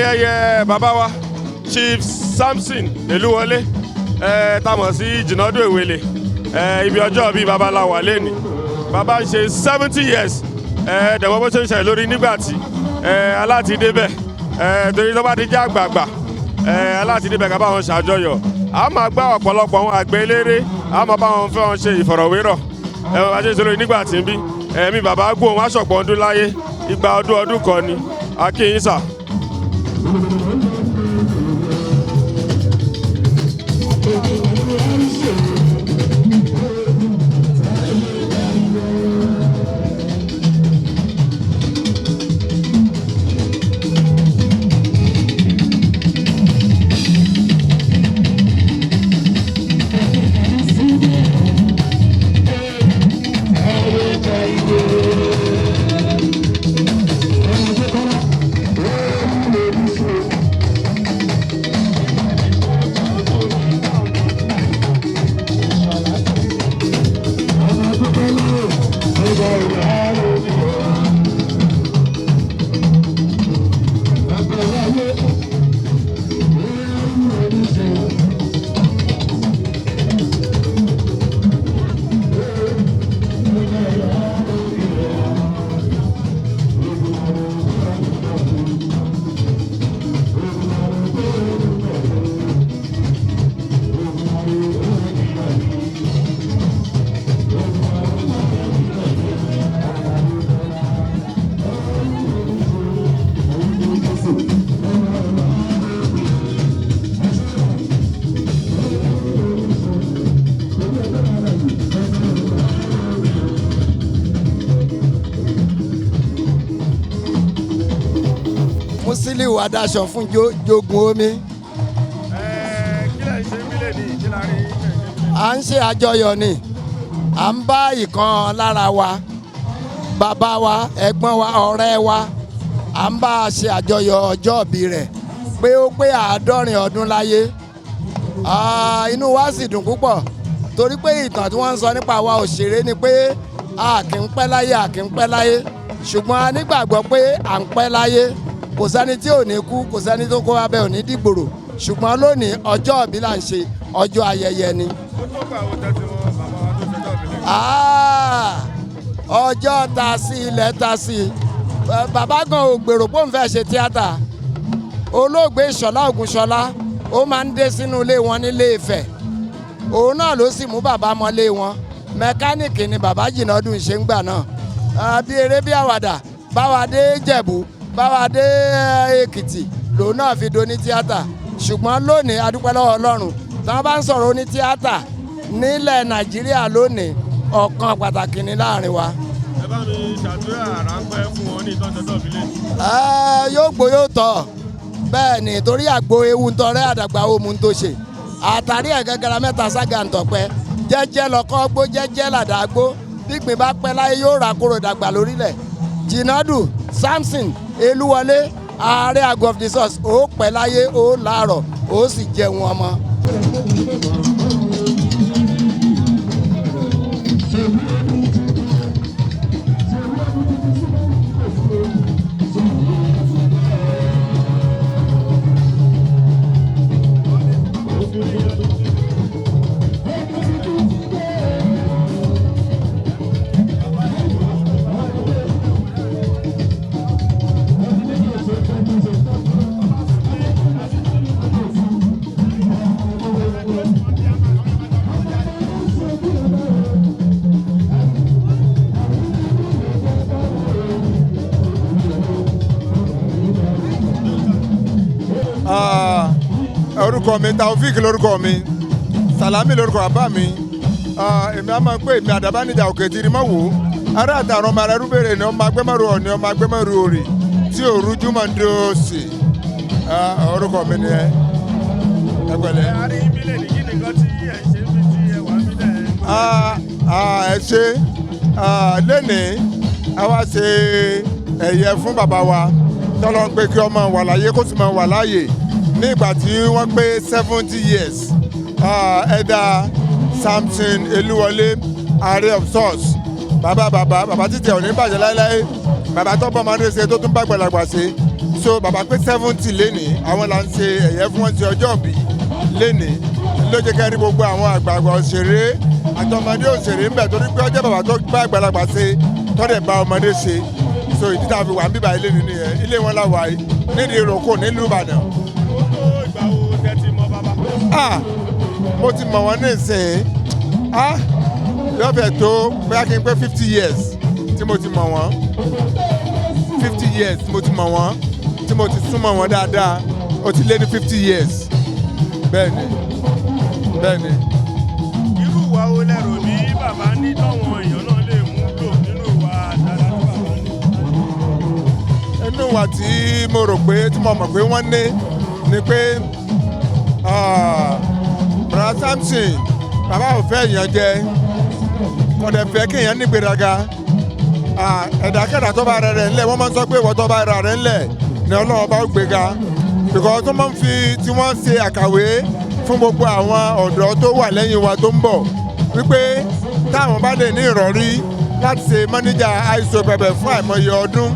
Ayẹyẹ bàbá wa, Chief Samson Elúwọlé, tá a mọ̀ sí Jìnàdù Èwèlè, ibi ọjọ́ bíi bàbá la wà lẹ́ni. Bàbá ń ṣe 70 years. Dẹ̀mọ́ bó ṣe ń ṣẹlẹ̀ lórí nígbà tí aláti débẹ̀, torí tó bá ti jẹ́ àgbààgbà, aláti débẹ̀ ká bá wọn ṣàjọyọ̀. A máa gbá ọ̀pọ̀lọpọ̀ àwọn àgbẹ̀ eléré, a máa bá wọn fẹ́ wọn ṣe ìfọ̀rọ̀wérọ̀. Ẹ bá ṣe ń ṣe lórí nígbà tí ń bí ẹ̀mí bàbá gùn, wọn aṣọ̀pọ̀ ọdún láyé, 200 ọdún ọdún kan ni. A kí yín sà. Musiliu Adáṣọ fún jogun omi. Kí lẹ̀ ń ṣe mílẹ̀ ní kí la rí? À ń ṣe àjọyọ̀ ni. À ń bá ìkan lára wa, bàbá wa, ẹ̀gbọ́n wa, ọ̀rẹ́ wa, à ń bá a ṣe àjọyọ̀ ọjọ́ ìbí rẹ̀ pé ó pé 70 ọdún láyé. Inú wa sì dùn púpọ̀ torí pé ìtàn tí wọ́n ń sọ nípa àwa òṣèré ni pé a kì í pẹ́ láyé, a kì í pẹ́ láyé, ṣùgbọ́n a nígbàgbọ́ pé à ń pẹ́ láyé. Kò sẹ́ni tí ò ní kú, kò sẹ́ni tó kó abẹ́ ò ní dìgbòrò, ṣùgbọ́n lónìí, ọjọ́ ìbí là ń ṣe, ọjọ́ ayẹyẹ ni. Ó tó gbà wo tẹ́tí wọn bàbá wa tó ṣẹjọ́ ìbílẹ̀? Ah, ọjọ́ ta sí ilẹ̀ ta sí. Bàbá gan ò gbèrò pé òun fẹ́ ṣe tíátà. Olóògbé Ìṣọ̀lá Ògúnṣọlá, ó máa ń dé sínú ilé wọn nílé Ifẹ̀. Òun náà ló sì mú bàbá mọ́lé wọn. Mẹkáníìkì ni bàbá Jìnàdù ń ṣe ń gbà náà. Bí eré bí àwàdà, báwa dé Jẹ̀bú, báwa dé Èkìtì, lòun náà fi do ní tíátà. Ṣùgbọ́n lónìí, a dúpẹ́ lọ́wọ́ Ọlọ́run. Tí wọ́n bá ń sọ̀rọ̀ oní tíátà nílẹ̀ Nàìjíríà lónìí, ọ̀kan pàtàkì ní láàrin wa. Ẹ bá mi ṣàdúrà ráńpẹ́ fún wọn ní ìtọ́jọ́jọ́ ìbílẹ̀. Yóò gbó, yóò tọ̀. Bẹ́ẹ̀ ni, torí àgbo ewu ń tọrẹ àdàgbà omu ń tó ṣe àtàrí ẹ̀ gẹ́gẹ́ra mẹ́ta ságà ń tọ̀pẹ́ jẹ́jẹ́ lọ́kọ́ gbó, jẹ́jẹ́ làdá gbó. Gbígbìn bá pẹ́ láyé, yóò rà kúrò dàgbà lórílẹ̀. Jìnàdù Samson Elúwọlé, ààrẹ Àgọ́ of the Source, ó pẹ́ láyé, ó láàrọ̀, ó sì jẹun ọmọ. Ah, orúkọ mi Taofik, lórúkọ mi Salami, lórúkọ bàbá mi. Èmi á máa ń pè èmi àdàbánijà òkè tìrì mọ́ wò ó ará àtàrọ̀ ọmọ ará rúbèrè ni ọmọ agbẹ́mọ̀rù ọ̀ni ọmọ agbẹ́mọ̀rù òrì tí òru júmọ̀ ń dúró sí. Orúkọ mi ni ẹ ẹ pẹ̀lẹ́. A rí mílẹ̀ ní kí nìkan tí ẹ ń ṣe ń bí tí ẹ wà nílẹ̀? Ẹ ṣe. Lénìí, a wá ṣe ẹ̀yẹ fún bàbá wa tọ́lọ́ ń pé kí ọmọ wà láyé, kó sì máa wà láàyè ní ìgbà tí wọ́n pé 70 years. Ẹ̀dà Samson Elúwọlé, ààrẹ of source, bàbá bàbá bàbá títẹ̀ ò ní bàjẹ́ láéláé, bàbá tó bọ́ ọmọdé ṣe, tó tún bá gbàlagbà ṣe. So So bàbá pé 70 lénìí, àwọn là ń ṣe ẹ̀yẹ fún wọn ti ọjọ́ ìbí lénìí. Ló jẹ́ kẹ́rí gbogbo àwọn àgbààgbà òṣèré àtọmọdé òṣèré ń bẹ̀, torí pé ọjọ́ bàbá tó bá àgbàlagbà ṣe, tọ́dẹ̀ bá ọmọdé ṣe. So ìdí tá a fi wà ń bíbá ilé nìyẹn. Ilé wọn la wà yìí nídìí ìrókò nílùú Ìbàdàn. Ó tó ìgbà wo tẹ́ ti mọ bàbá? Ah, mo ti mọ̀ wọ́n nísìnyí. Ah, yóò fẹ́ tó bóyá kí n pé 50 years tí mo ti mọ̀ wọ́n, 50 years tí mo ti mọ̀ wọ́n, tí mo ti súnmọ́ wọn dáadáa. Ó ti lé ní 50 years. Bẹ́ẹ̀ ni, bẹ́ẹ̀ ni. Irú ìwà wo lẹ́rò ní bàbá ní táwọn èèyàn náà lè mú lò nínú ìwà dáadáa tí bàbá ní? Inú wa tí mo rò pé, tí mo mọ̀ pé wọ́n ní ni pé Bùrọ̀dá Samson, bàbá ò fẹ́ èèyàn jẹ, kò dẹ̀ fẹ́ kí èèyàn nígbéraga. Ẹ̀dákẹ́dà tó bá rẹ̀ rẹ̀ ńlẹ̀, wọ́n máa ń sọ pé ìwọ tó bá rẹ̀ rẹ̀ ńlẹ̀ ni Ọlọ́run bá gbéga, because tó máa ń fi tí wọ́n ṣe àkàwé fún gbogbo àwọn ọ̀dọ́ tó wà lẹ́yìn wa tó ń bọ̀, wípé táwọn bá lè ní ìrọ̀rí láti ṣe mọ́níjà àìsàn bẹ̀bẹ̀ fún àìmọye ọdún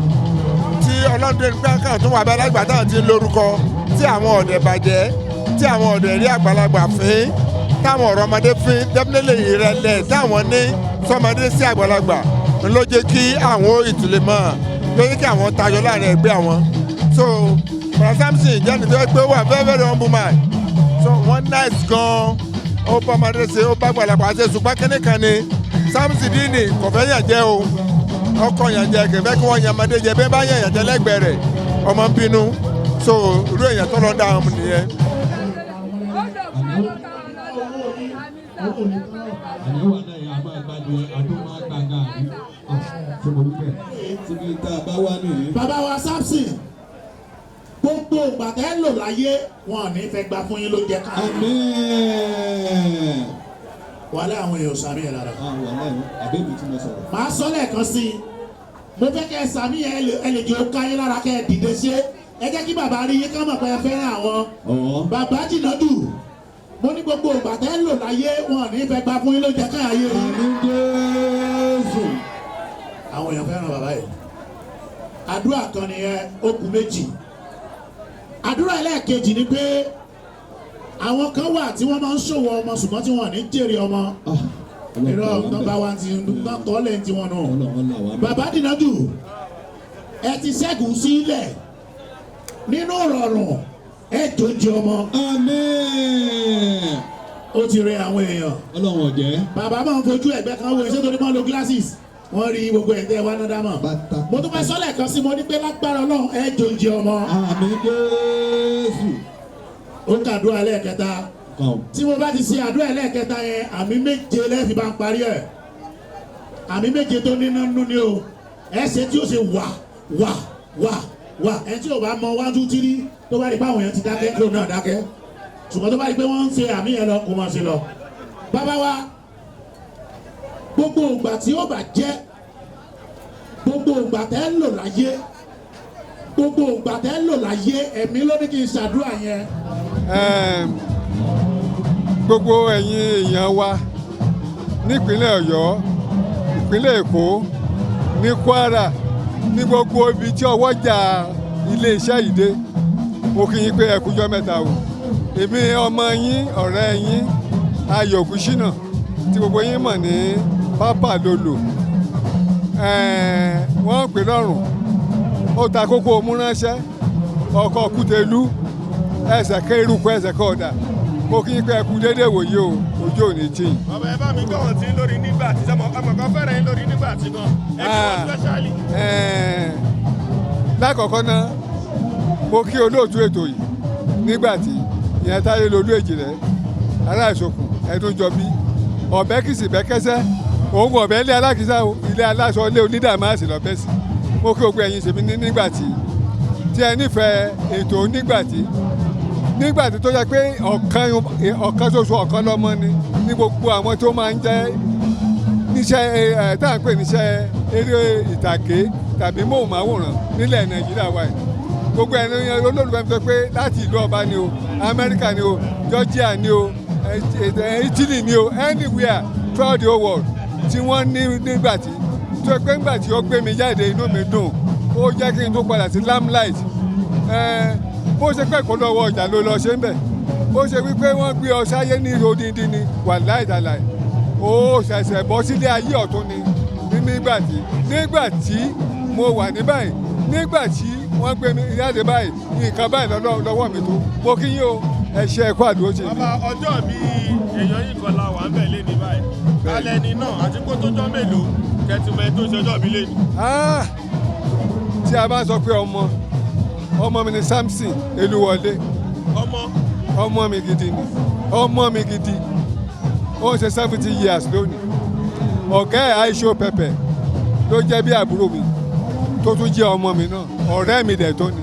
tí Ọlọ́run nípa kan tó wà bá lágbà táwọn ti ń lórúkọ, tí àwọn ọ̀dẹ̀ bàjẹ́, tí àwọn ọ̀dẹ̀ rí àgbàlagbà fín, táwọn ọ̀rọ̀ ọmọdé fín, definitely ìrẹ̀lẹ̀ táwọn ní sọmọdé sí àgbàlagbà ló jẹ́ kí àwọn ìtìlẹ̀ mọ́, ló jẹ́ kí àwọn tayọ láàrin ẹgbẹ́ àwọn. So Bọ̀dá Samson jẹ́ ẹni tó yẹ pé ó wà very, very humble man. So wọ́n nice gan, ó bá ọmọdé ṣe, ó bá àgbàlagbà ṣe. Ṣùgbọ́n kíní kan ni Samson Dini kò fẹ́ yàn jẹ́ o, ọkọ yàn jẹ, kò fẹ́ kí wọ́n yan ọmọdé jẹ. Bẹ́ẹ̀ bá yàn yàn jẹ lẹ́gbẹ̀ẹ́ rẹ̀, ọmọ ń bínú. So irú èèyàn tó lọ ń dá àwọn nìyẹn. Àní wà náà yà máa gbádùn àdó máa gba gàrí tí mo wí bẹ́ẹ̀ síbi tá a bá wà nìyí. Bàbá wa Samson, gbogbo ìgbà tẹ́ ń lò láyé, wọn ò ní fẹ́ gba fún yín ló jẹ ká. Àmín. Wàhálà, àwọn èèyàn sàmì ẹ̀ lára. Àwọn wàhálà yìí àbẹ́bí tí mo sọ̀rọ̀. Màá sọ lẹ́ẹ̀kan sí i, mo fẹ́ kẹ́ ẹ sàmì yẹn, ẹ lè jẹ́ ó ká yín lára, kẹ́ ẹ dìde ṣe. Ẹ jẹ́ kí bàbá rí yín ká mọ̀ pé ẹ fẹ́ràn àwọn. Ọ̀hún. Bàbá Jìnàdù, mo ní gbogbo ìgbà tẹ́ ń lò láyé, wọn ò ní fẹ́ gba fún yín ló jẹ ká ayé. Àmín Jésù. Àwọn èèyàn fẹ́ràn bàbá yìí. Àdúrà kan nìyẹn, ó kù méjì. Àdúrà ẹlẹ́ẹ̀kejì ni pé àwọn kan wà tí wọ́n máa ń ṣòwò ọmọ, ṣùgbọ́n tí wọ́n ò ní jèrè ọmọ. Irọ́, nọ́mbà wa ti nọ́mbà kọ́lẹ̀ ti wọn nù. Ọlọ́run là wá. Bàbá Dìnàdù, ẹ ti ṣẹ́gun sílẹ̀ nínú rọrùn, ẹ tó jẹ ọmọ. Àmín. Ó ti rẹ àwọn èèyàn. Ọlọ́run ọ̀jẹ́. Bàbá máa ń fojú ẹ̀gbẹ́ kan wo iṣẹ́ torí máa ń lo glasses, wọ́n rí gbogbo ẹ̀ tẹ́ wá náà dámọ̀. Bàtà. Mo tún fẹ́ sọ́lẹ̀ kan sí, mo ní pé lágbára Ọlọ́run, ẹ jò jẹ ọmọ. Àmín Jésù. Ó kàdúrà lẹ́ẹ̀kẹta. Kàn. Tí mo bá ti ṣe àdúrà ẹlẹ́ẹ̀kẹta yẹn, àmì méje lẹ́ẹ̀fì bá ń parí ẹ̀. Àmì méje tó níná nú ni o. Ẹ ṣe tí ó ṣe wà wà wà wà. Ẹ tí ò bá mọ one two three, tó bá rí pé àwọn èèyàn ti dákẹ́, kó náà dákẹ́. Ṣùgbọ́n tó bá rí pé wọ́n ń ṣe àmì yẹn lọ, kó máa ṣe lọ. Bàbá wa, gbogbo ìgbà tí ó bá jẹ́, gbogbo ìgbà tẹ́ ń lò láyé, gbogbo ìgbà tẹ́ ń lò láyé, ẹ̀mí ló ní kí n ṣàdúrà yẹn. Gbogbo ẹ̀yin èèyàn wa nípínlẹ̀ Ọ̀yọ́, ìpínlẹ̀ Èkó, ní Kwara, ní gbogbo ibi tí ọwọ́jà iléeṣẹ́ yìí dé, mo kí yín pé ẹ kújọ́ mẹ́ta o. Èmi ọmọ yín, ọ̀rẹ́ yín, Ayọ̀ Ògúnṣínà, tí gbogbo yín mọ̀ ní Pápá Lolo. Wọ́n ń pè lọ́rùn ó ta kókó múránṣẹ́ ọkọ̀ kútẹ́lú ẹsẹ̀ kẹ́ eruku ẹsẹ̀ kẹ́ ọ̀dà. Mo kí yín pé ẹ kú déédéé wòye o, ojú ò ní tì yín. Bàbá, ẹ bá mi gbọ́ wọn tí ń lórí nígbà tí sọmọ ọmọ kan fẹ́ràn yín lórí nígbà tí gan ẹ kí wọ́n specially. Lákọ̀ọ́kọ́ náà, mo kí olóòtú ètò yìí nígbà tí ìyẹn Táyé Lolú Èjìrẹ́ aláìsokùn ẹdúnjọbí ọ̀bẹ kìsì bẹ́kẹ́sẹ́ òun ọ̀bẹ ilé alákìsà o, ilé aláṣọ, ilé onídàmáàsì lọ́bẹ̀ sí. Mo kí gbogbo ẹ̀yin sèmi ní nígbà tí ẹ nífẹ̀ẹ́ ètò nígbà tí tó yẹ pé ọ̀kan ọ̀kan ṣoṣo, ọ̀kan lọ́mọ ni ní gbogbo àwọn tó máa ń jẹ́ níṣẹ́ ẹ tá à ń pè níṣẹ́ eré ìtàgé tàbí móhùnmáwòrán nílẹ̀ Nàìjíríà wa yìí. Gbogbo ẹni olólùfẹ́ mi sọ pé láti ìlú ọba ni o, Amẹ́ríkà ni o, Georgia ni o, Italy ni o, anywhere throughout the whole world tí wọ́n ní nígbà tí tó pé nígbà tí ó gbé mi jáde, inú mi dùn, ó jẹ́ kí n tó padà sí limelight. Bó ṣe pẹ́ kó lọ́wọ́ ọjà ló lọ ṣe ń bẹ̀, bó ṣe wípé wọ́n gbé ọ sáyé ní odindi ni, wàláì tàláì, ó ṣẹ̀ṣẹ̀ bọ́ sílé ayé ọ̀tún ni. Nígbà tí mo wà ní báyìí, nígbà tí wọ́n gbé mi jáde báyìí, nǹkan báyìí lọ́wọ́ mi tó. Mo kí yín o, ẹ ṣe, ẹ̀kọ́ àdúró ṣe mi. Bàbá, ọjọ́ bí èèyàn yìí kan la wà ń bẹ̀ lé ní báyìí. Kálẹ̀ ni náà àti kó tó jọ́ mélòó kẹtùmẹ̀ tó ṣe ọjọ́ bí lé ní? Ah, tí a bá sọ pé ọmọ mi ni Samson Elúwọlé. Ọmọ. Ọmọ mi gidi ni, ọmọ mi gidi. Ó ń ṣe 70 years lónìí. Ọ̀gá ẹ̀, Aisho Pẹpẹ, ló jẹ́ bí àbúrò mi, tó tún jẹ́ ọmọ mi náà, ọ̀rẹ́ mi dẹ̀ tó ni,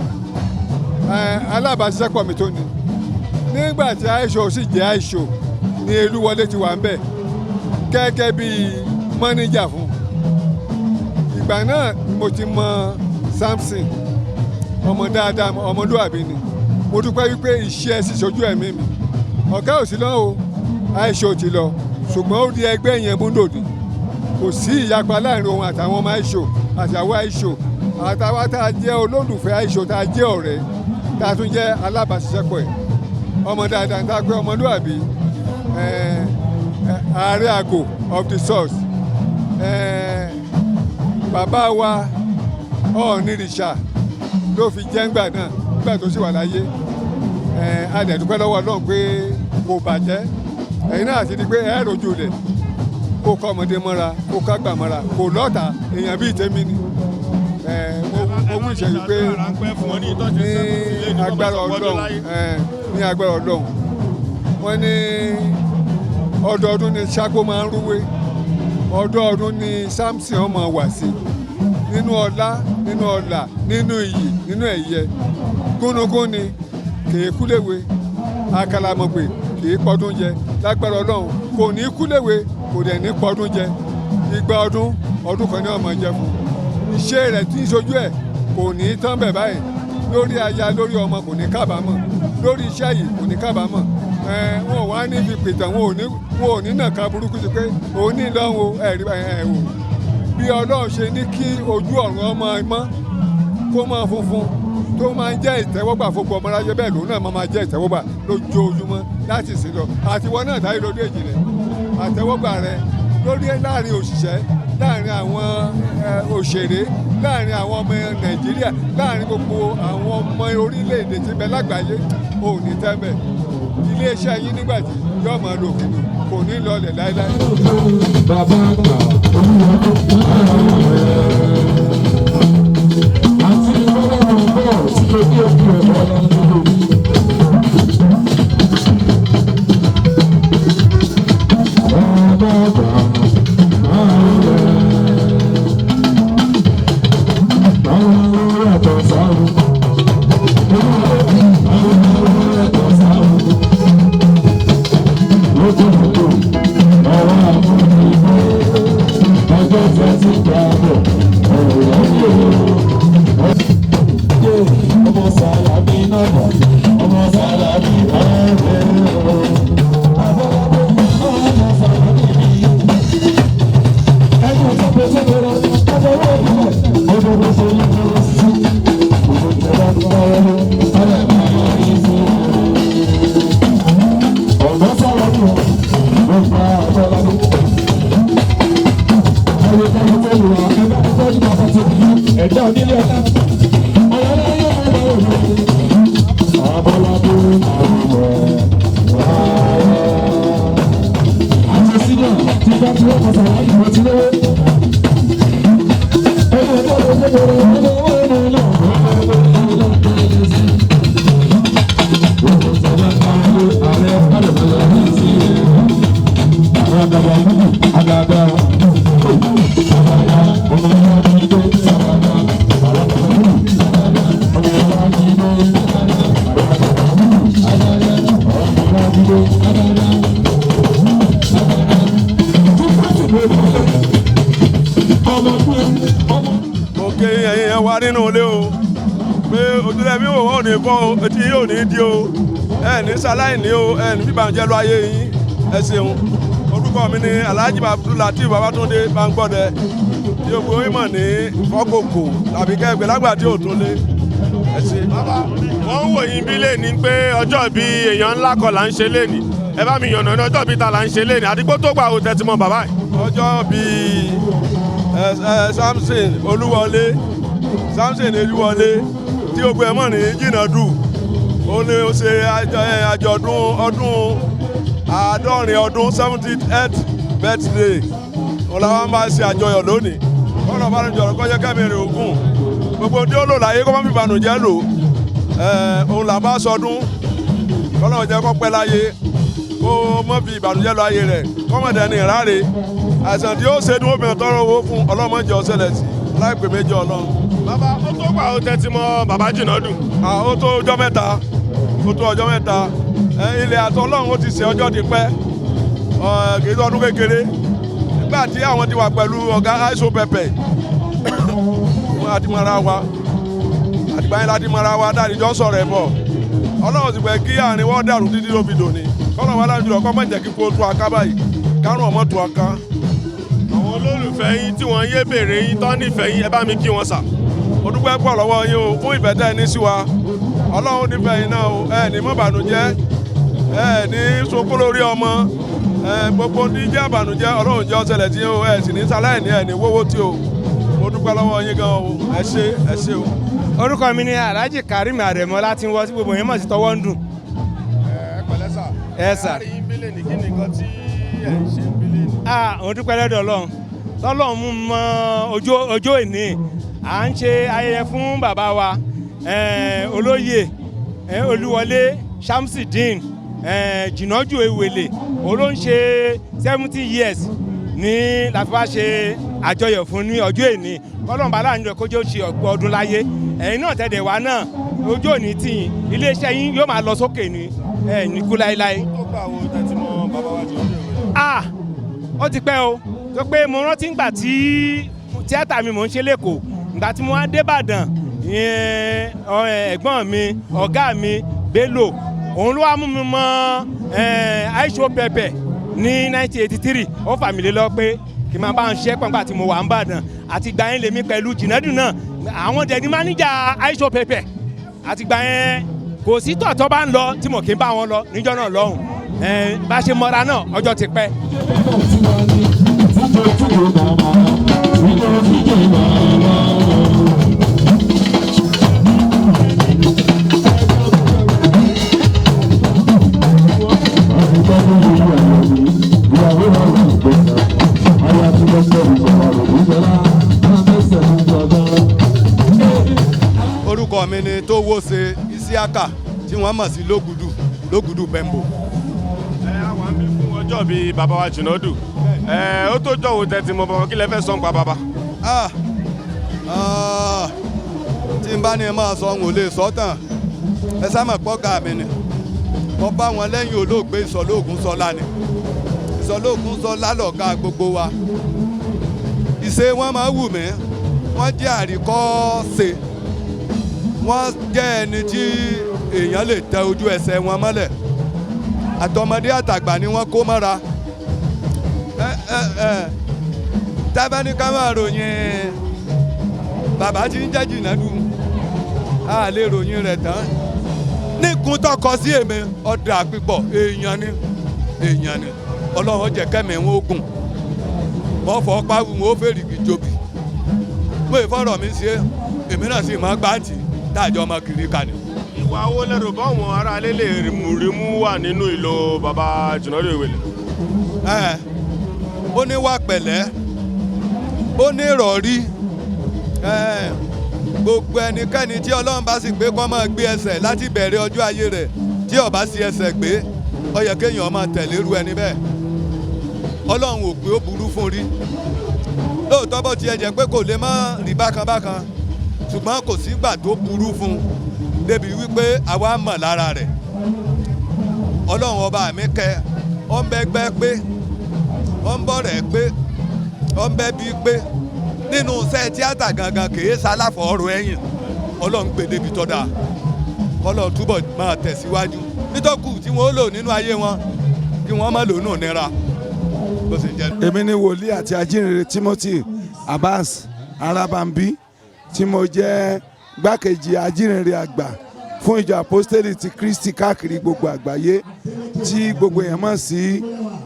alábàáṣiṣẹ́pọ̀ mi tó ni. Nígbà tí Aisho sì jẹ́ Aisho ni Elúwọlé ti wà ń bẹ̀ gẹ́gẹ́ bí mọ́níjà fún. Ìgbà náà ni mo ti mọ Samson, ọmọ dáadáa, ọmọlúwàbí ni. Mo dúpẹ́ wípé iṣẹ́ sì ṣojú ẹ̀mí mi. Ọ̀gá ò sí lọ́ o, Aisho ti lọ, ṣùgbọ́n ó di ẹgbẹ́ yẹn múndòdì. Kò sí ìyapa láàrin òun àtàwọn ọmọ Aisho àtàwọn Aisho àtàwọn tá a jẹ́ olólùfẹ́ Aisho, tá a jẹ́ ọ̀rẹ́, tá a tún jẹ́ alábàáṣiṣẹ́pọ̀ ẹ̀. Ọmọ dáadáa tá a pé, ọmọlúwàbí, ààrẹ àgò of the source, bàbá wa Ọ̀ọ̀nìrìṣà ló fi jẹ́ ńgbà náà, nígbà tó sì wà láyé. A dẹ̀ dúpẹ́ lọ́wọ́ Ọlọ́run pé kò bàjẹ́. Ẹ̀yin náà ti di pé ẹ rojú rẹ̀, kó kọ́ ọmọdé mọ́ra, kó kágbà mọ́ra, kò lọ́ta èèyàn bíi tèmi ni. Mo wí ìṣẹ́yìn pé ní agbára Ọlọ́run, ní agbára Ọlọ́run, wọ́n ní ọdọọdún ni ṣáko máa ń rúwé, ọdọọdún ni Samson ọmọ wà sí nínú ọlá, nínú ọlà, nínú iyì, nínú ẹ̀yẹ. Gúnugún ni kìí kúléwe, àkàlàmọ̀gbè kìí pọdún jẹ. Lágbára Ọlọ́run, kò ní kúléwe, kò dẹ̀ ní pọdún jẹ. Igba ọdún ọdún kan ní ọmọ jẹ fún. Iṣẹ́ rẹ̀ tí ń ṣojú ẹ̀ kò ní tán bẹ̀ báyìí. Lórí aya, lórí ọmọ, kò ní kábàámọ̀. Lórí iṣẹ́ yìí, kò ní kábàámọ̀. Wọn ò wá ní fi pìtàn, wọn ò ní nàka burúkú sí pé òun ní lọ́wọ́ ẹ̀rí ẹ̀ wò. Bí Ọlọ́run ṣe ní kí ojú ọ̀run ọmọ mọ́ kó máa funfun, tó máa ń jẹ́ ìtẹ́wọ́gbà fún gbogbo ọmọláyé, bẹ́ẹ̀ lòun náà máa jẹ́ ìtẹ́wọ́gbà lójoojúmọ́ láti ìsìn lọ. Àtiwọ́ náà táyé lórí èjì rẹ̀, àtẹ́wọ́gbà rẹ̀ lórí láàrin òṣìṣẹ́, láàrin àwọn òṣèré, láàrin àwọn ọmọ Nàìjíríà, láàrin gbogbo àwọn ọmọ orílẹ̀-èdè tí ń bẹ lágbàáyé, ò ní tẹ́lẹ̀. Iléeṣẹ́ yín nígbà tí yóò máa lò kìnnì, kò ní lọlẹ̀ láéláé. Bàbá àgbà olúwa tó kú àti ìrọ̀lẹ́ bọ̀ tí kò ní òkú ẹ̀ bọ́ lọ́dún. Bàbá àgbà máa ń rẹ̀. Báwo ló yàtọ̀ sáwọn? Báwo ló yàtọ̀ sáwọn? Lójúmọ́tò, ọwọ́ àmúnigbé, ọjọ́ tẹ́ ti gbà bọ̀, ọ̀rọ̀ yìí o. Ọmọ Sàlámì náà, ọmọ Sàlámì ọ̀rẹ́ o. Ọmọ Sàlámì mi. Ẹgbẹ́ tó pèsè lọ́rọ̀, ọmọ owó ìbílẹ̀, ọmọ owó ṣe ní kí sí. Gbogbo ìjọba tó bá wọlé, ọ̀rẹ́ mi yọrí sí. Ọ̀gá Sàlámì o, gbogbo àbọ̀lábí. Ẹ̀rọ ìtọ́jú tó lù wá, ẹgbẹ́ ìtọ́jú bàbá tó bí ẹ̀dá onílé ọ̀tá. Abọ́ládé àwẹ̀ àti sílẹ̀ tí bá tí wọ́n kọsà láti wọ́n ti lówó. Ẹni ọjọ́ ló ṣe bẹ̀rẹ̀ ọmọ owó ìlú náà. Àgàgà ọmọ ọmọ ọmọ Mo kí ẹ̀yin yẹn wá nínú ilé o pé ojúlẹ̀ mi ò wọ́n ò ní fọ́ o, etí yóò ní di o, ẹ ní sáláìní o, ẹ ní bíbànújẹ́ lọ ayé yín. Ẹ ṣeun. Orúkọ mi ni Alhaji Abdul Babatunde Bangbọ́dẹ, tí o gbóyún mọ̀ ní fọ́kòkò tàbí kẹgbẹ́ lágbà tí ò tún lé. Ẹ ṣe. Bàbá, wọ́n ń wò yín bí lẹ́ni pé ọjọ́ bí èèyàn ńlá kan là ń ṣe lẹ́ni. Ẹ bá mi yànnà ní ọjọ́ bí ta là ń ṣe lẹ́ni, àdìgbò tó gbà ó tẹ́tí mọ́ bàbá yìí. Ọjọ́ bíi ẹ ẹ Samson Olúwọlé, Samson Olúwọlé tí gbogbo ẹ̀ mọ̀ ní Jìnàdù, ó ní ó ṣe àjọ̀dún ọdún 70 ọdún, 78th birthday. Òun làwọn máa ṣe àjọyọ̀ lónìí. Kọ́nà bá ní jọ̀rọ̀ kọ́jẹ́ kẹ́mìrì ogún gbogbo tí ó lò láyé, kó má fi ìbànújẹ́ lò. Òun là bá sọdún. Kọ́nà jẹ́ kó pẹ́ láyé, kó má fi ìbànújẹ́ lọ ayé rẹ̀, kọ́mọ̀dé ní ìráre. Àìsàn tí ó ṣe ní obìnrin tọrọ owó fún ọlọ́mọdé ọ̀sẹ̀lẹ̀ sí láìpẹ́ méjì Ọlọ́run. Bàbá, ó tó gbà ó tẹ́tí mọ́ bàbá Jìnàdù? Ó tó ọjọ́ 3, ó tó ọjọ́ 3. Ilẹ̀ àtọ́ Ọlọ́run ó ti ṣe ọjọ́ ti pẹ́, kì í ṣe ọdún kékeré. Nígbà tí àwọn ti wà pẹ̀lú ọ̀gá àìsàn pẹ̀pẹ̀, wọn àti mọ́ra wa, àtìgbà yẹn láti mọ́ra wa dáàdì jọ sọ̀rọ̀ ẹ̀ bọ̀. Ọlọ́run sì fẹ́ kí àárín wọn dàrú títí ló fi dòní. Kọ́nà wọn láti jùlọ kọ́ mọ̀ jẹ́ kí kó tú aká báyìí, kárùn ọmọ tú aká. Àwọn olólùfẹ́ yín tí wọ́n yé bèrè yín tán nífẹ̀ẹ́ yín, ẹ bá mi kí wọn sà. Mo dúpẹ́ pọ̀ lọ́wọ́ yín o fún ìfẹ́ tẹ́ ẹ ní sí wa. Ọlọ́run nífẹ̀ẹ́ yín náà o. Ẹ ní mọ́ bànújẹ́, ẹ ní sunkún lórí ọmọ ẹ. Gbogbo ní jẹ́ àbànújẹ́, Ọlọ́run jẹ́ ọ̀sẹ̀lẹ̀ tí o. Ẹ sì ní sáláì ní ẹ ní wówó tí o. Mo dúpẹ́ lọ́wọ́ yín gan o. Ẹ ṣé, ẹ ṣé o. Orúkọ mi ni Alhaji Karim Aremo láti wọ sí gbogbo yẹn mọ̀ sí tọwọ́ ń dùn. Ẹ pẹ̀lẹ́ sà. Ẹ sà. Ẹ rí yín bílẹ̀ ní, kí ni nǹkan tí ẹ ń ṣe ń bílẹ̀ ní? Ah, òun dúpẹ́ lọ́dọ̀ Ọlọ́run tọ́lọ́run mú mọ́ ọjọ́ ọjọ́ ìní. À ń ṣe ayẹyẹ fún bàbá wa, olóyè Olúwọlé Shamsideen Jìnàjù Ewèlè. Òun ló ń ṣe 70 years ní láti wá ṣe àjọyọ̀ fún ní ọjọ́ ìní. Kọ́lọ́run bá láàánú rẹ̀ kó jẹ́ ó ṣe ọ̀pọ̀ ọdún láyé. Ẹ̀yin náà tẹ̀dẹ̀ wá náà, ojú òní tì yín, iléeṣẹ́ yín yóò máa lọ sókè ní ẹ̀ ní kú láéláé. Ó tó gbà wo tẹ́tí mọ́ bàbá wa Jìnàdù Ewèlè? Ah, ó ti pẹ́ o, tó pé mo rántí ngbà tí tíátà mi mò ń ṣe lẹ́kọ̀ọ́. Ngbà tí mo wá dé Ìbàdàn ìyẹn, ẹ̀gbọ́n mi, ọ̀gá mi Bello, òun ló wá mú mi mọ Aisho Pẹpẹ ní 1983. Ó fà mí lé lọ pé kí n máa bá ń ṣe pọ̀npà tí mo wà ń bàdàn. Àti gbà yẹn lèmi pẹ̀lú Jìnàdù náà, àwọn dẹ̀ ní máníjà Aisho Pẹpẹ. Àti gbà yẹn, kò sí tọ̀tọ̀ bá ń lọ tí mo kì í bá wọn lọ níjọ́ náà lọ́hùn. Bá ṣe mọ́ra náà, ọjọ́ ti pẹ́. Orúkọ mi ni Tówóṣe Isiaka tí wọ́n mọ̀ sí Lógùdù, Lógùdù Bẹ́ńbò. Ẹ àwọn àmì fún ọjọ́ bíi bàbá wa Jìnàdù. Ẹ ó tó jọ wo tẹ́tí mọ́ bàbá, kí lẹ fẹ́ sọ ń pa bàbá? Ah, ah, tí n bá ní máa sọ, n ò lè sọ tán. Ẹ sábà pọ́gà mi ni mo bá wọn lẹ́yìn olóògbé Ìsọ̀lóògùn Sọlá ni. Ìsọ̀lóògùn Sọlá lọ̀gá gbogbo wa. Ìṣe wọn máa wù mí. Wọ́n jẹ́ àríkọ́ṣe, wọ́n jẹ́ ẹni tí èèyàn lè tẹ ojú ẹsẹ̀ wọn mọ́lẹ̀. Àtọmọdé àtàgbà ni wọ́n kó mọ́ra. Ẹ ẹ ẹ tábà ní ká máa ròyìn bàbá tí ń jẹ́ Jìnàdù, a lè ròyìn rẹ̀ tán. Nígun tọkọ sí èmi, ọ̀dà pípọ̀. Èèyàn ni, èèyàn ni. Ọlọ́run jẹ́ kẹ́mi wọn ogun, wọ́n fọ́ páwù, wọn ó fèrègì jobi. Mo ìfọ̀rọ̀ mi ṣe, èmi náà sì máa gbáǹtì táàjọ ọmọ kiri kàní. Ìwà wo lẹ́rù báwọn aráalé lè rímú wà nínú ìlò bàbá Jìnàdù Ewèlè? Ẹ ó ní wà pẹ̀lẹ́, ó ní ìrọ̀rí. Ẹ gbogbo ẹnikẹ́ni tí Ọlọ́run bá sì gbé kó máa gbé ẹsẹ̀ láti bẹ̀rẹ̀ ọjọ́ ayé rẹ̀, tí ó bá sí ẹsẹ̀ gbé, ó yẹ kéèyàn máa tẹ̀lé irú ẹni bẹ́ẹ̀. Ọlọ́run ò pé ó burú fún rí lóòótọ́, bó tiẹ̀ jẹ́ pé kò lè má rí bákan bákan, ṣùgbọ́n kò sígbà tó burú fún un débi wípé àwa mọ̀ lára rẹ̀. Ọlọ́run ọba mi kẹ ọ ń bẹ́gbẹ́ pé ọ ń bọ̀ rẹ̀ pé ọ ń bẹ́ bí pé nínú iṣẹ́ tíátà gangan kìí ṣaláfọ̀ọ́rọ̀ ẹ̀yìn. Ọlọ́run gbé débi tọ́ da, kọ́lọ́run túbọ̀ máa tẹ̀síwájú nítòkù tí wọ́n lò nínú ayé wọn, kí wọ́n má lò nù nira bó ṣe jẹ́. Èmi ni wòlíì àti ajínrere Timothy Abbas Arabambi tí mo jẹ́. Gbákejì ajínrere àgbà fún ìjọ Àpọ́stélì ti Kristi káàkiri gbogbo àgbáyé, tí gbogbo èèyàn mọ̀ sí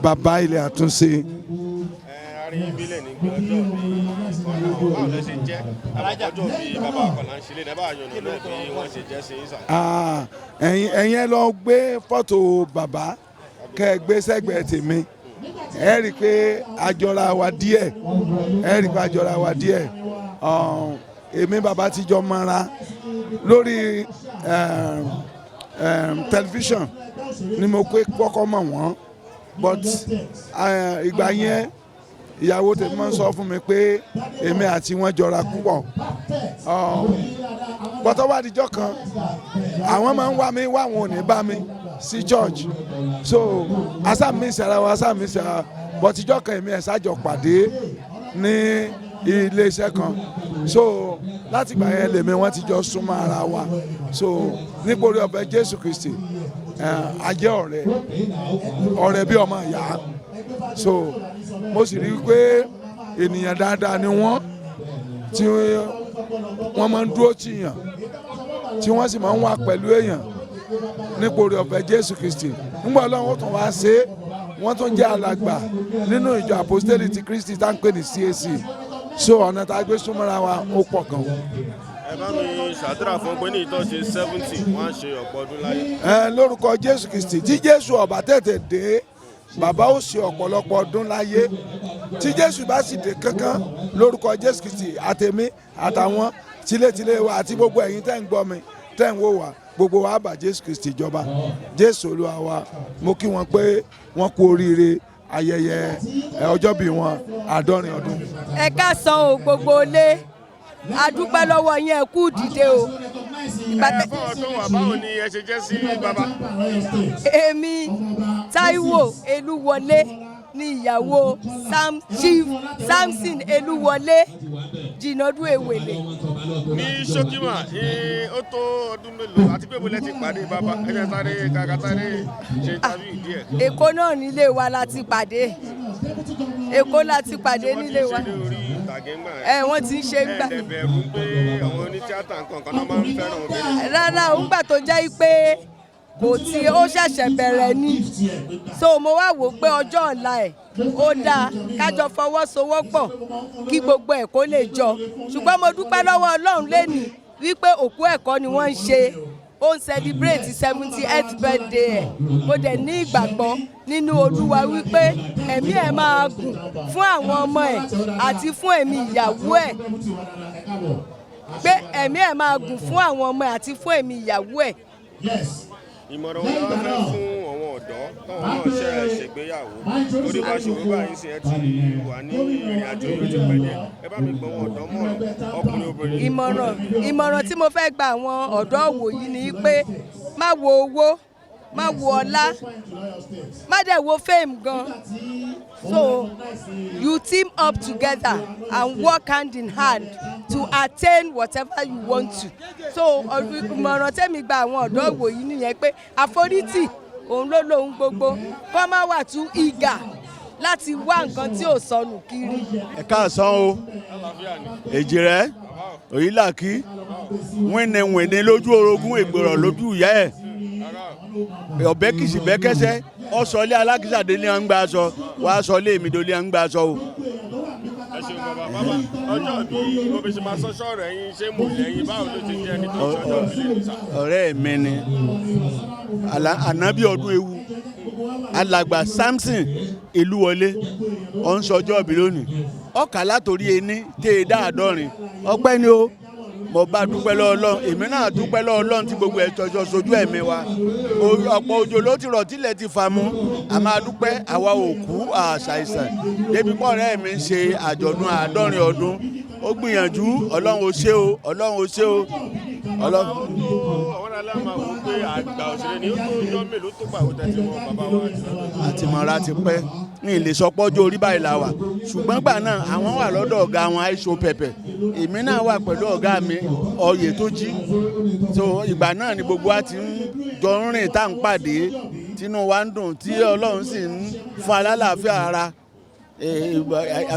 Bàbá Ilẹ̀ Àtúnṣe. Ẹ arí bílẹ̀ ní pé ọjọ́ bí Kọ́lá, báwo lẹ ṣe jẹ́? Ọjọ́ bí bàbá Kọ́lá ń ṣe lé ní bá yànnà náà bí wọ́n ṣe jẹ́ sí sà. Ah, ẹ̀yin ẹ lọ gbé fọ́tò bàbá kẹ́ ẹ gbé sẹ́gbẹ̀ẹ́ tèmi, ẹ rí i pé àjọra wa díẹ̀, ẹ rí i pé àjọra wa díẹ̀. Èmi bàbá ti jọ mọ́ra lórí tẹlifíṣàn ni mo pé kọ́kọ́ mọ̀ wọ́n, but ìgbà yẹn ìyàwó tèmi máa ń sọ fún mi pé èmi àti wọn jọra púpọ̀. Bọ́tọ́ wá dijọ́ kan, àwọn máa ń wá mi wá, àwọn ò ní bá mi sí church, so asa mi sara wa, asa mi sara, but ìjọ́ kan èmi ẹ̀ sájọ pàdé ní iléeṣẹ́ kan. So láti ìgbà yẹn lèmi wọ́n ti jọ súnmọ́ ara wa. So nítorí ọ̀fẹ́ Jésù Kristi, a jẹ́ ọ̀rẹ́, ọ̀rẹ́ bí ọmọ ìyá. So mo sì rí i pé ènìyàn dáadáa ni wọ́n, tí wọ́n máa ń dúró tìyàn, tí wọ́n sì máa ń wà pẹ̀lú èèyàn nítorí ọ̀fẹ́ Jésù Kristi. Nígbà Ọlọ́run ó tún wá ṣe é, wọ́n tún jẹ́ alàgbà nínú ìjọ Àpọ́stélì ti Kristi tá ń pè ní CAC. So ọ̀nà tá a gbé súnmọ́ra wa ó pọ̀ gan. Ẹ bá mi ṣàdúrà fún pé ní ìtọ́ ṣe 70, wọ́n á ṣe ọ̀pọ̀ ọdún láyé. Ẹ lórúkọ Jésù Kristi, tí Jésù ọba tètè dé, bàbá ó ṣe ọ̀pọ̀lọpọ̀ ọdún láyé. Tí Jésù bá sì dé kankan, lórúkọ Jésù Kristi, àtèmi àtàwọn tilétilé wa àti gbogbo ẹ̀yin tẹ́ ń gbọ́ mi, tẹ́ ń wò wá, gbogbo wa bá Jésù Kristi jọba. Jésù Olúwa wa. Mo kí wọn pé wọ́n kú oríire ayẹyẹ ọjọ́bí wọn, 70 ọdún. Ẹ káàsán o, gbogbo ilé. A dúpẹ́ lọ́wọ́ yín, ẹ kú dìde o. Ìgbà Ẹ fún ọdún wa, báwo ni ẹ ṣe jẹ́ sí bàbá? Èmi Táíwò Elúwọlé ní ìyàwó Sam, Chief Samson Elúwọlé Jìnàdú Ewèlè. Ní ṣókímà, ó tó ọdún mélòó, àti pé bólẹ̀ ti pàdé bàbá? Ẹ jẹ́ sáré kàkà sáré ṣe interview díẹ̀. Èkó náà nílé wa la ti pàdé, Èkó la ti pàdé nílé wa. Wọ́n ti ń ṣe orí ìtàgé ńgbà yẹn. Ẹ wọ́n ti ń ṣe gbà. Ẹ bẹ̀rù pé àwọn onítíátà nǹkan kan náà máa ń fẹ́ràn obìnrin? Rárá, òun gbà tó jẹ́ pé kò tí ó ṣẹ̀ṣẹ̀ bẹ̀rẹ̀ ni, so mo wá wò ó pé ọjọ́ ọ̀la ẹ̀ ó dáa kájọ fọwọ́sowọ́pọ̀ kí gbogbo ẹ̀ kó lè jọ. Ṣùgbọ́n mo dúpẹ́ lọ́wọ́ Ọlọ́run lẹ́nìí wípé òkú ẹ̀kọ́ ni wọ́n ń ṣe, ó ń celebrate 78th birthday ẹ̀. Mo dẹ̀ ní ìgbàgbọ́ nínú Olúwa wípé ẹ̀mí ẹ̀ máa gùn fún àwọn ọmọ ẹ̀ àti fún ẹ̀mí ìyàwó ẹ̀, pé ẹ̀mí ẹ̀ máa gùn fún àwọn ọmọ ẹ̀ àti fún ẹ̀mí ìyàwó ẹ̀. Ìmọ̀ràn wọn wá fẹ́ fún àwọn ọ̀dọ́ táwọn náà ṣe ṣègbéyàwó, torí bá ṣe òwe báyìí sí, ẹ ti wà ní ìrìn àjò yóò ti pẹ́ díẹ̀. Ẹ bá mi gbọ́ wọn ọ̀dọ́ mọ̀ràn, ọkùnrin, obìnrin. Ìmọ̀ràn tí mo fẹ́ gba àwọn ọ̀dọ́ wòyí ni pé má wo owó, má wo ọlá, má dẹ̀ wo fame gan. So you team up together and work hand in hand to attain whatever you want to. So ìmọ̀ràn tẹ́mi gba àwọn ọ̀dọ́ wòyí nìyẹn, pé àforítì òun ló lóhun gbogbo, kọ́ má wà too eager láti wá nǹkan tí ò sọnù kiri. Ẹ káàsán o. Èjì rẹ òyìnlàkí wíní lójú orogún, ìgbèrò lójú ìyá ẹ, ọbẹ kìsì bẹkẹsẹ ọsọlé alákìsàdé ní à ń gbà aṣọ wàá sọ lé mi dólé à ń gbà aṣọ o. Ẹ ṣeun bàbá. Bàbá, ọjọ́ bí omi ṣe máa sọ́ṣọ́ rẹ̀ yín, ṣé mò lẹ́yìn, báwo ló ṣe jẹ́ ẹni tó ṣọjọ́ bí lè sà? Ọ̀rẹ́ mi ni, ànábì ọdún ewu, alàgbà Samson Elúwọlé, ọ̀ ń sọjọ́ ìbí lónìí, ọkà látòrí ení tẹ́ ẹ dáàdọ́rin. Ọpẹ́ ni o, mo bá dúpẹ́ lọ́wọ́ Ọlọ́run, èmi náà dúpẹ́ lọ́wọ́ Ọlọ́run tí gbogbo ẹ̀ tọ́jọ́ sojú ẹ̀mí wa. Ọ̀pọ̀ òjò ló ti rọ̀ tílẹ̀ ti fà mú, a máa dúpẹ́, àwa ò kú àṣàìsàn débi pọ̀. Ọ̀rẹ́ mi ń ṣe àjọ̀dún 70 ọdún, ó gbìyànjú. Ọlọ́run ó ṣe o, Ọlọ́run ó ṣe o, Ọlọ́run. Ó tó àwọn aláma wò pé àgbà òṣèré ni ó tó ọjọ́ mélòó tó gbà wò tẹ̀sí mọ́ bàbá wa jù? Àti mọ̀ra ti pẹ́, ní ilé sọpọ́jọ́ orí báyìí la wà, ṣùgbọ́n gbà náà àwọn wà lọ́dọ̀ ọ̀gá wọn àìsó pẹ̀pẹ̀, èmi náà wà pẹ̀lú ọ̀gá mi ọyẹ tó jí. So ìgbà náà ni gbogbo wa ti ń jọ ń rìn, tá à ń pàdé, tínú wa ń dùn, tí Ọlọ́run sì ń fún alálàáfíà ara.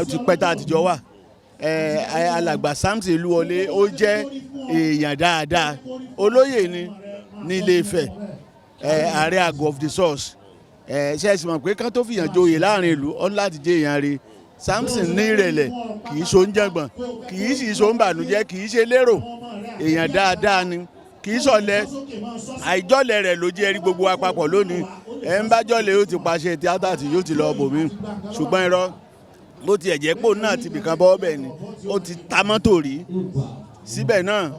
Ti pẹ́ tá a ti jọ wà. Alàgbà Samson Olúwọlé, ó jẹ́ èèyàn dáadáa, olóyè ni ní Ilé Ifẹ̀, ààrẹ àgọ́ of the source. Ṣe é sì mọ̀ pé kán tó fìyàn joyè láàrin ìlú, ọ̀n láti jẹ́ èèyàn rẹ̀. Samson ní ìrẹ̀lẹ̀, kì í so ń jàngbọ̀n, kì í sì so ń bànújẹ́, kì í ṣe lérò, èèyàn dáadáa ni, kì í sọ̀lẹ̀. Àìjọ́lẹ̀ rẹ̀ ló jẹ́ rí gbogbo wa papọ̀ lónìí. Ẹ̀ ń bá jọ́lẹ̀, yóò ti pàṣẹ tíátà tí yóò ti lọ bòmí, ṣùgbọ́n irọ́, bó tiẹ̀ jẹ́ pò náà ti bìkan bọ́ bẹ́ẹ̀ ni, ó ti ta mọ́tò rí. Síbẹ̀ náà,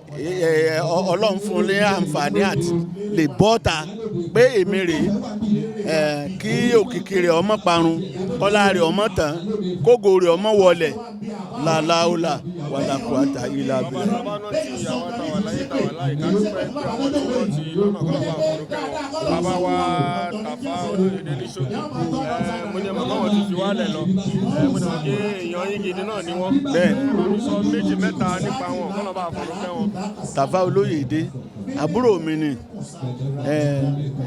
Ọlọ́run fún un ní àǹfààní àti lè bọ́ta pé èmi rèé. Kí òkìkí rẹ̀ ọmọ parun, kọ́lá rẹ̀ ọmọ tán, kógo rẹ̀ ọmọ wọlẹ̀, làlàólà wàlàkùàtà ìlà abìlà. Bàbá náà ti àwọn táwa láyé, táwa láyé, ká dúpẹ́ pé àwọn tí wọ́n ti lọ́nà kọ́ lọ́wọ́ àforúkẹ́ wọn. Bàbá wa Tàfà Olóyèdè ní ṣókí, mo ní ẹ̀mọ́ káwọn ti fi wálẹ̀ lọ. Mo ní wọn kí èèyàn yín gidi náà ni wọ́n. Bẹ́ẹ̀. Bá mi sọ méjì mẹ́ta nípa wọn, kọ́ lọ́wọ́ àforúkẹ́ wọn. Tàfà Olóyèdè, àbúrò mi ni. ẹ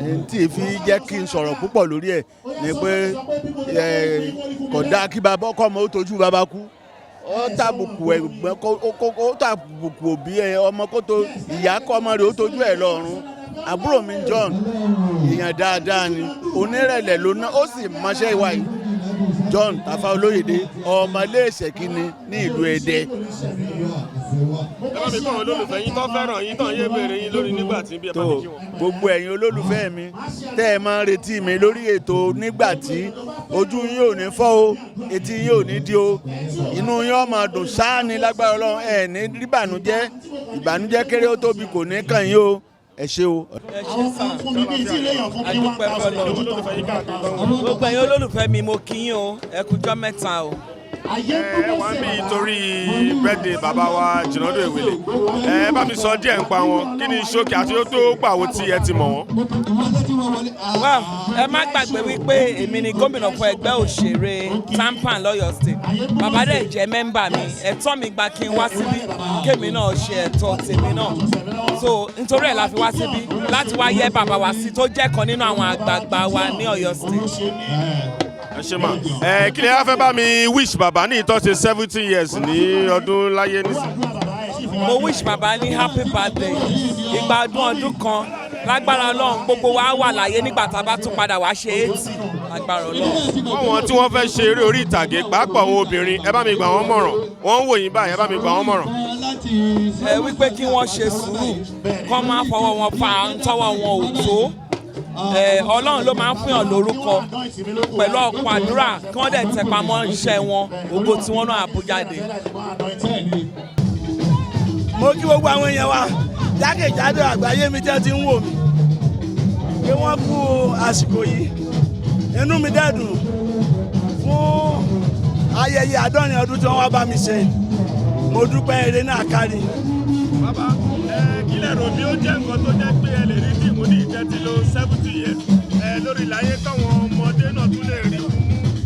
ẹ tí ì fi jẹ́ kí n sọ̀rọ̀ púpọ̀ lórí ẹ̀ ni pé kò dáa kí bàbá ọkọ ọmọ ó tójú bàbá kú, ó tàbùkù ẹ̀gbọ́n, ó tàbùkù òbí ẹ, ọmọ kó tó ìyá kọ́ ọmọ rẹ̀ ó tójú ẹ̀ lọ́rùn. Àbúrò mi John, èèyàn dáadáa ni, onírẹ̀lẹ̀ ló ná, ó sì mọṣẹ́ ìwà yìí. John Tàfà Olóyèdè, ọmọ iléeṣẹ́ kínní ní ìlú Ẹdẹ. Ẹ bá mi kọ́ àwọn olólùfẹ́ yín tó fẹ́ràn yín, tó ń yé béèrè yín lórí nígbà tí bí ẹ bá Tó mi kí wọn. gbogbo ẹ̀yin olólùfẹ́ mi tẹ́ ẹ máa ń retí mi lórí ètò nígbà tí, ojú yín ò ní fọ́ o, etí yín ò ní di o, inú yín ó máa dùn sáà ní lágbára Ọlọ́run. Ẹ̀ ní rí ìbànújẹ́, ìbànújẹ́ kéré ó tóbi kò ní kàn yín o. Ẹ ṣé o. Ẹ ṣe sàn, àdúpẹ́ fọlọ́. Olólùfẹ́ yín káàkiri tó ń wò. Gbogbo ẹ̀yin olólùfẹ́ mi, mo kí yín o, ẹ kújọ́ mẹ́ta o. Ẹ wá ń bí torí birthday bàbá wa Jìnàdù Èwèlé. Ẹ bá mi sọ díẹ̀ nípa wọn, kí ni ṣókè àti ó tó gbàwó tí ẹ ti mọ̀ wọ́n? Well, ẹ má gbàgbé wípé èmi ni gómìnà fún ẹgbẹ́ òṣèré TAMPAN lọ́yọ̀ State. Bàbá dẹ̀ jẹ́ member mi. Ẹ̀tọ́ mi gba kí n wá síbí, kémi náà ṣe ẹ̀tọ́ tèmi náà. So nítorí ẹ̀ la fi wá síbí láti wá yẹ bàbá wa sí, tó jẹ́ kan nínú àwọn àgbààgbà wa ní Ọ̀yọ́ State. Ẹ ṣe mà. Ẹ kí ni ẹ fẹ́ bá mi wish bàbá ní ìtọ́sí 70 years ní ọdún láyé nísìnyí? Mo wish bàbá ní happy birthday, ìgbà ọdún ọdún kan lágbára Ọlọ́run. Gbogbo wa wà láyé nígbà tá a bá tún padà wá ṣe 80 lágbára Ọlọ́run. Fáwọn tí wọ́n fẹ́ ṣe eré orí ìtàgé, pàápàá àwọn obìnrin, ẹ bá mi gbà wọ́n mọ̀ràn. Wọ́n ń wò yín báyìí, ẹ bá mi gbà wọ́n mọ̀ràn. Ẹ wípé kí wọ́n ṣe sùúrù, kọ́ máa fọwọ́ wọn fa tọwọ́ wọn ò tó. Ẹ Ọlọ́run ló máa ń fún yàn lórúkọ. Pẹ̀lú ọ̀pọ̀ àdúrà, kí wọ́n dẹ̀ tẹpa mọ́ iṣẹ́ wọn, ògo tí wọ́n náà àbújáde. Mo kí gbogbo àwọn èèyàn wa jákèjádò àgbáyé mi tẹ́ ti ń wò mí pé wọ́n kú àsìkò yìí. Inú mi dẹ̀ dùn fún ayẹyẹ 70 ọdún tí wọ́n wá bá mi ṣe. Mo dúpẹ́, eré náà kárí. Bàbá ẹ, kí lẹ rò bí ó jẹ́ nǹkan tó jẹ́ pé ẹ lè rí dìmú ní ìjẹ́ ti lo 70 years ẹ lórí ìláyé, táwọn ọmọdé náà tún lè rí mú,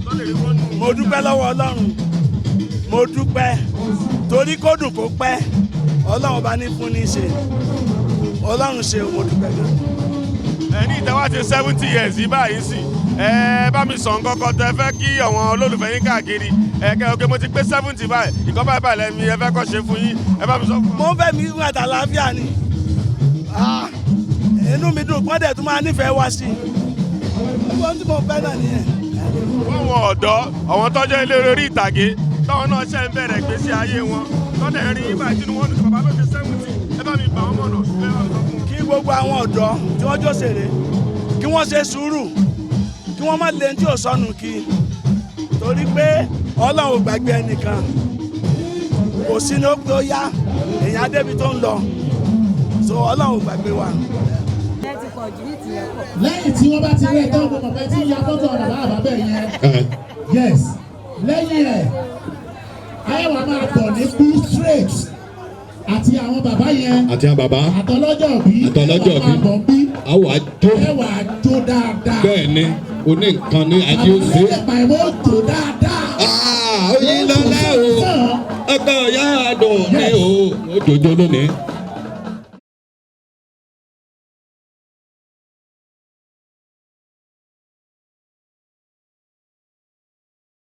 tó lè rí wọ́n nù? Mo dúpẹ́ lọ́wọ́ Ọlọ́run, mo dúpẹ́ torí kó dùn kó pẹ́, Ọlọ́run bá ní fún ní ṣe, Ọlọ́run ṣe, mo dúpẹ́ gan. Ẹ ní ìtẹ́wá ti 70 years yìí báyìí sì, ẹ bá mi sọ nǹkan kan tẹ fẹ́ kí àwọn olólùfẹ́ yín káàkiri ẹ kẹ́ ọkẹ́. Mo ti pé 70 báyìí, ìkọ́ báyìí báyìí lẹ́mi ẹ fẹ́ kọ́ ṣe fún yín, ẹ bá mi sọ fún. Mo ń fẹ́ mi gún àtàlàáfíà ni. Ah, inú mi dùn kọ́ dẹ̀ tún máa nífẹ̀ẹ́ wá sí i. Gbogbo ohun tí mo fẹ́ náà nìyẹn. Fún àwọn ọ̀dọ́, àwọn tọ́jọ́ ilé orí ìtàgé, táwọn náà ṣe ń bẹ̀rẹ̀ ìgbésí ayé wọn, tọ́lẹ̀ rí yín báyìí, tínú wọn dùn, bàbá ló ti 70, ẹ bá mi gbà wọ́n mọ̀nà, ẹ bá mi sọ fún wọn. Kí gbogbo àwọn ọ̀dọ́ tí wọ́n jọ́sèré, kí wọ́n ṣe sùúrù, kí wọ́n má lè tí ò sọnù kí, torí pé Ọlọ́run ò gbàgbé ẹnìkan. Kò sí ní ó pé ó yá èèyàn á débi tó ń lọ, so Ọlọ́run ò gbàgbé wa. Lẹ́yìn tí wọ́n bá ti rí ẹ̀tọ́, ọmọ bàbá tí ń ya fọ́tò bàbá àbábẹ́ yẹn, yes, lẹ́yìn ẹ̀ ayéwà máa bọ̀ ní bí straight àti àwọn bàbá yẹn. Àti àwọn bàbá. Àtọlọ́jọ́ bí. Àtọlọ́jọ́ bí. Ẹ wà máa bọ̀ bí. Àwọn àjò. Ẹ wà jó dáadáa. Bẹ́ẹ̀ ni, oní nǹkan ní ajé ó ṣe. Àwọn ẹlẹ́pàá ìwọ jó dáadáa. Oyin lọ́lá o, ọkọ̀ ọ̀yá àdùn ní o, ó jòjó lónìí.